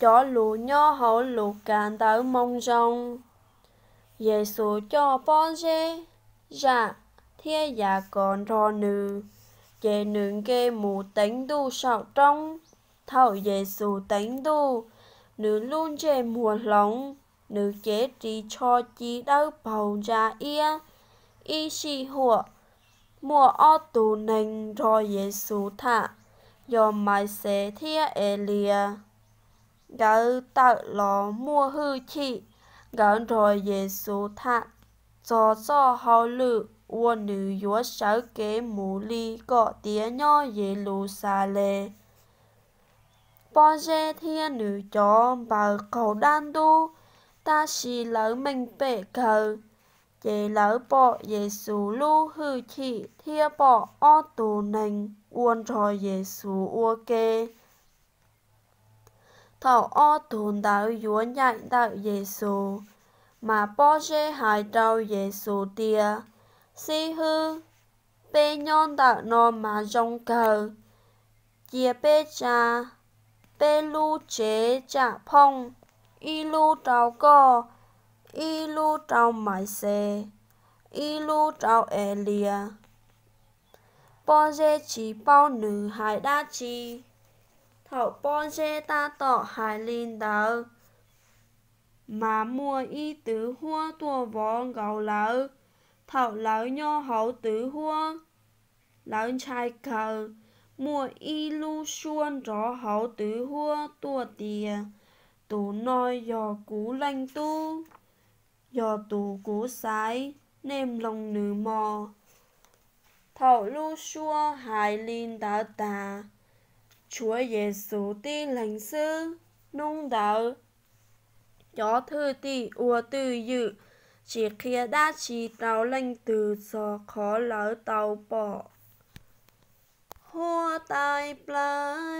Cov lus nyob hauv Lukas Ntawv Moo Zoo. Yexus coj Pob Zeb, Zaj thiab Yakaus nrog nws, ces nws nce mus teev Ntuj saum roob. Thaum Yexus teev Ntuj, nws lub ntsej muag hloov, nws cev ris tsho ci dawb paug ntsa iab. Ib sij huam, muaj ob tug neeg nrog Yexus tham, yog Maiv Xes thiab Elias. Nkawd tawm los muaj hwj chim, nkawd nrog Yexus tham txog txoj hauj lwm uas nws yuav sawv kev mus li kom tiav nyob Yeluxalees. Pob Zeb thiab nws cov npawg qaug dab ntub, tab sis lawv meej pem kawg, ces lawv pom Yexus lub hwj chim thiab pom ob tug neeg uas nrog Yexus ua ke. Thaum ob tug ntawd yuav ncaim ntawm Yexus, mas Pob Zeb hais rau Yexus tias, Xib Hwb, peb nyob ntawm no mas zoo kawg. Cia peb tsa peb lub tsev tsam phooj, ib lub rau koj, ib lub rau Maiv Xes, ib lub rau Elias. Pob Zeb tsis paub nws hais dab tsi. Thaum Pob Zeb tab tom hais li ntawd, mas muaj ib twv huab tuaj vov nkaus lawv. Thaum lawv nyob hauv twv huab, lawv ntshai kawg. Muaj ib lub suab nrov hauv twv huab tuaj tias, Tus no yog kuv Leej Tub, yog tus kuv xaiv, nej mloog nws mog. Thaum lub suab hais li ntawd tas, tshuav Yexus tib leeg xwb. Hnub ntawd, cov thwj tim ua twj ywm, tsis qhia dab tsi rau leej twg txog qhov lawv tau pom huab tais plawv.